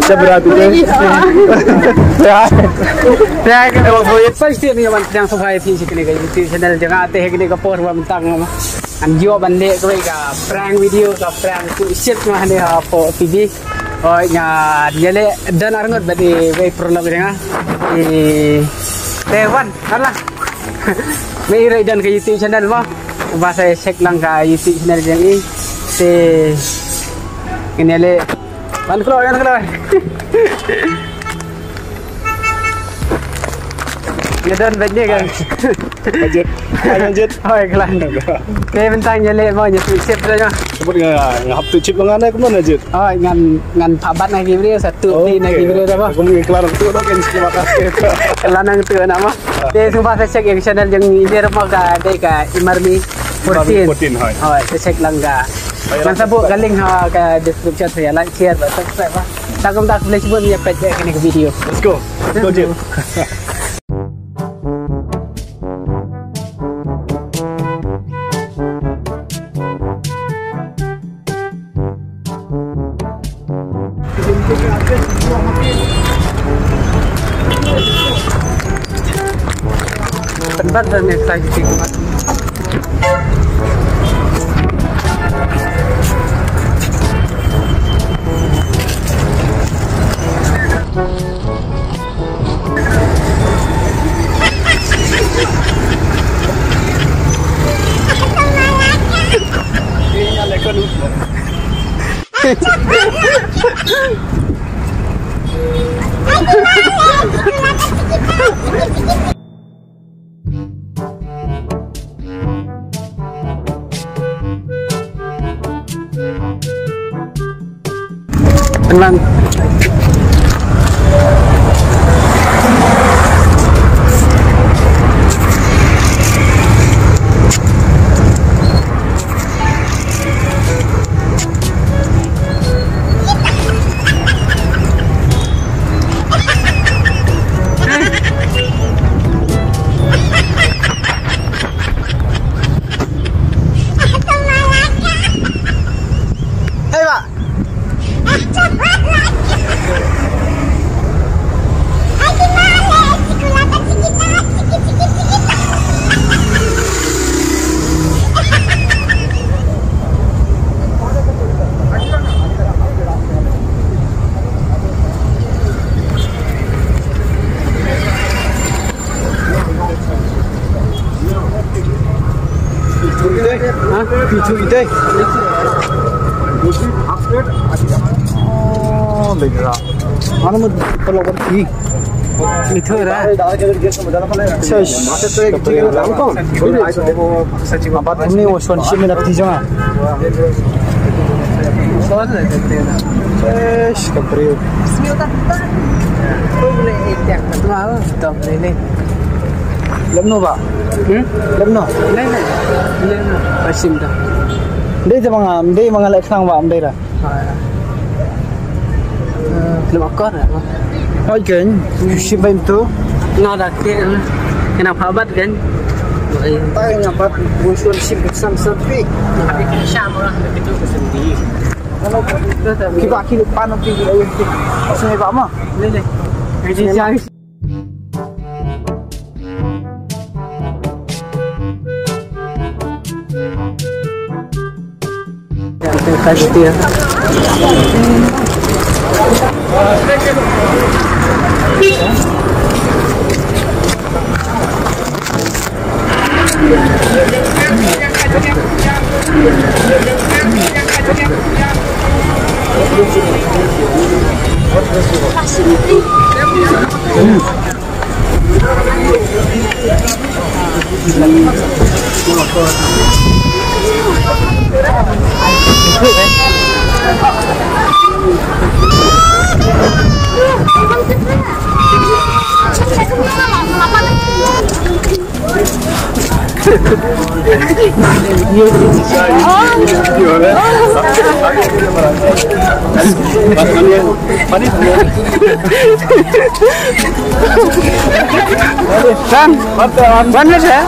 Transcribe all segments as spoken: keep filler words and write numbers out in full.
Jabra tu, eh. Ya. Ya, kan. Eh, Bang Floyd. First time ïa wan pdiang sngewbha ïa phi sha kane ka YouTube channel jong nga, te ha kane ka por ba mynta nga ngan ïoh ban leh kawei ka prank video, ka prank tu shit ma hangne hapoh T V. Oi, nga ïaleh don arngut bad iwei i paralok jong nga. I, te wan, wan lah. Me i rei don ka YouTube channel mo. Ba sa check lang ka YouTube channel jong i. Te ngin ïaleh. Wan kloi, wan kloi. Ïa don bad ni kan. Ajit. Ajit. Oi, klan. Te bynta ïaleh mo, ïa tu chip dah mo. Sebut nga, nga hap tu chip nga na kumno Ajit. Oi, ngan, ngan phabat na ki briew, satu ti na ki briew dah mo. Kum ngi klan tu dah kan sila kasih. Klan nang tu na mo. Te sngewbha sa check ïa ka channel jong i, dei ruh mo ka, dei ka Imarmi fourteen. Fourteen, hoi. Hoi, sa check lang ka. Ngan sa buh ka link ha ka description, sa ïa like, share bad subscribe ba. Te kumta khublei shibun, ïa peit ïa kane ka video. Let's go. Let's go, Jim. Tenang. Hei, Pak. Ha? Pichu ite. Oh, legra. Ano mo pala wan pi. Ito ra. Shush. Abat ni wo shon shi minat ti jong. Shush, kapriu. Lemno ba? Hmm? Lemno? Lei, lei. Lei, lei. Pasim da. Dei te manga, dei manga lek khang ba, dei ra. Lem akor ya. Oi ken, shim bain tu. Nga da ke, kena phabat kan. Tai nga pat, bushon shim sam sam pi. Sham lah, begitu kesendi. Kiba ki pan ki. Sini ba ma. Lei, lei. Ai di jang. One, one minute, eh?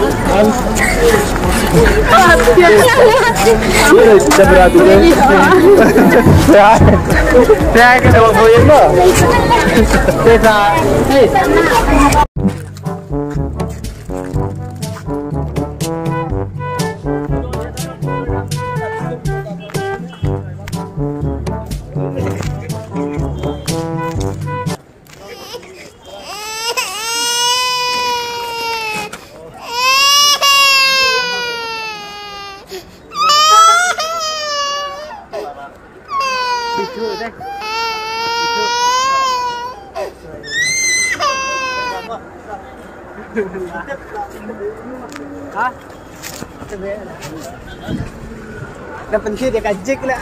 Ha? Dah penting dia kajik lah.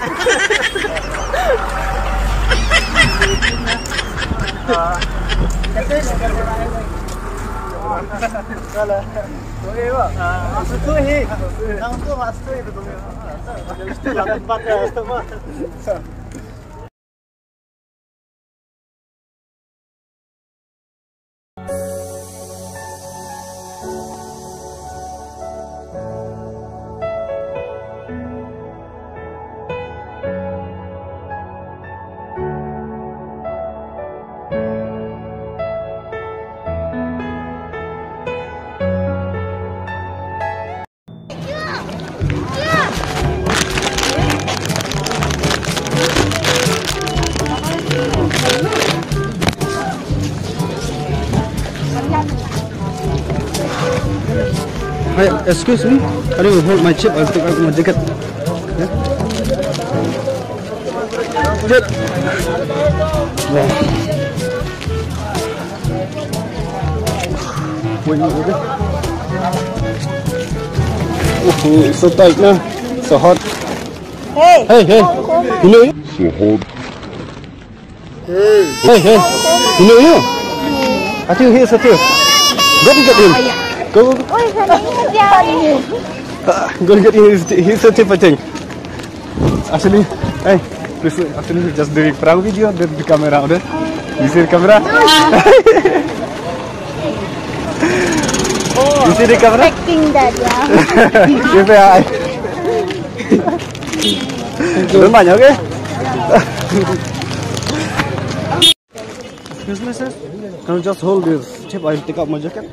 Salah. Okey, Pak. Ah, masuk tu, hi. Langsung masuk tu, hi, betul. Itu lah tempat, ya, tempat. Hi, excuse me. Can you hold my chip? I'll take out my jacket. Yeah? Chip. Wow. Wait, wait, wait. Oh, it's so tight now. So hot. Hey. Hey, hey. You know? So hot. Hey, hey. You know, you know? I think he's a thief. Go to get him. Go, go, go. Oi, sorry. Ah, go get him. He's, he's a thief, I think. Actually, hey, please, actually, we're just doing prank video. There's the camera, okay? You see the camera? You see the camera? Expecting that, yeah. You say hi. Don't mind, okay? Excuse me, sir. Can you just hold this chip? I'll take out my jacket.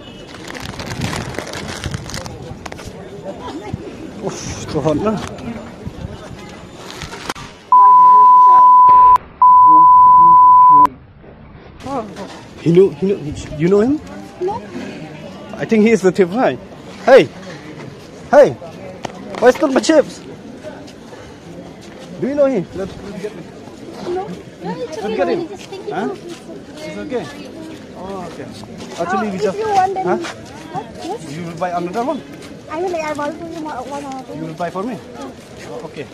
Oof, too hot, no? He know, he know, you know him? No. I think he is the thief, right? Hey! Hey! Why stole my chips? Do you know him? Let's, let's get him. No, no, it's okay. Let's get him. Just take it. Huh? It's okay. Oh, okay. Actually, we just, if you want, then huh? What? Yes? You will buy another one? I will, I will buy for you one, one or two. You will buy for me? Oh, okay.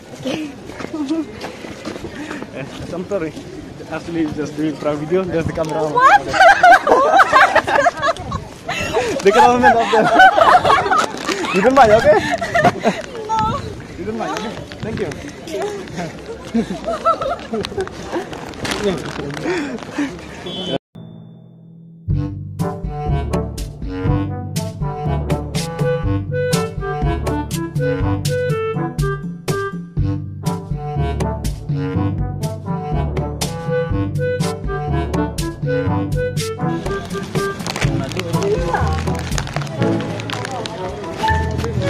Eh, I'm sorry. Actually, just doing prank video. There's the camera. What? The cameraman of the. You don't mind, okay? No. You don't mind, okay? Thank you.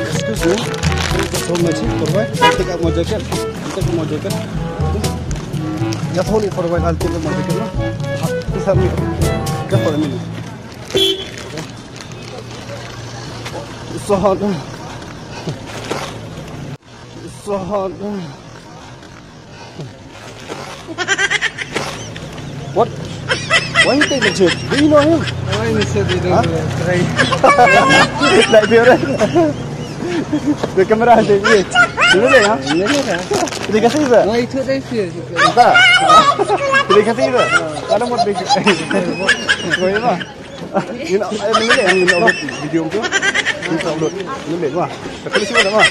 Excuse me. Just hold my seat for a while. I'll take out my jacket. I'll take out my jacket. Just hold it for a while. I'll take out my jacket, no? Just help me. Just for a minute. It's so hot. It's so hot. What? Why you take the chip? Do you know him? Why you said you don't know? Huh? Like, the camera has it. You know, huh? Terima kasih, sir. Why you took that serious? Terima kasih, sir. Ada mau. Ina, eh, ina, ina upload video ko. Ina upload. Ina upload. Wah, tak boleh sih, wah.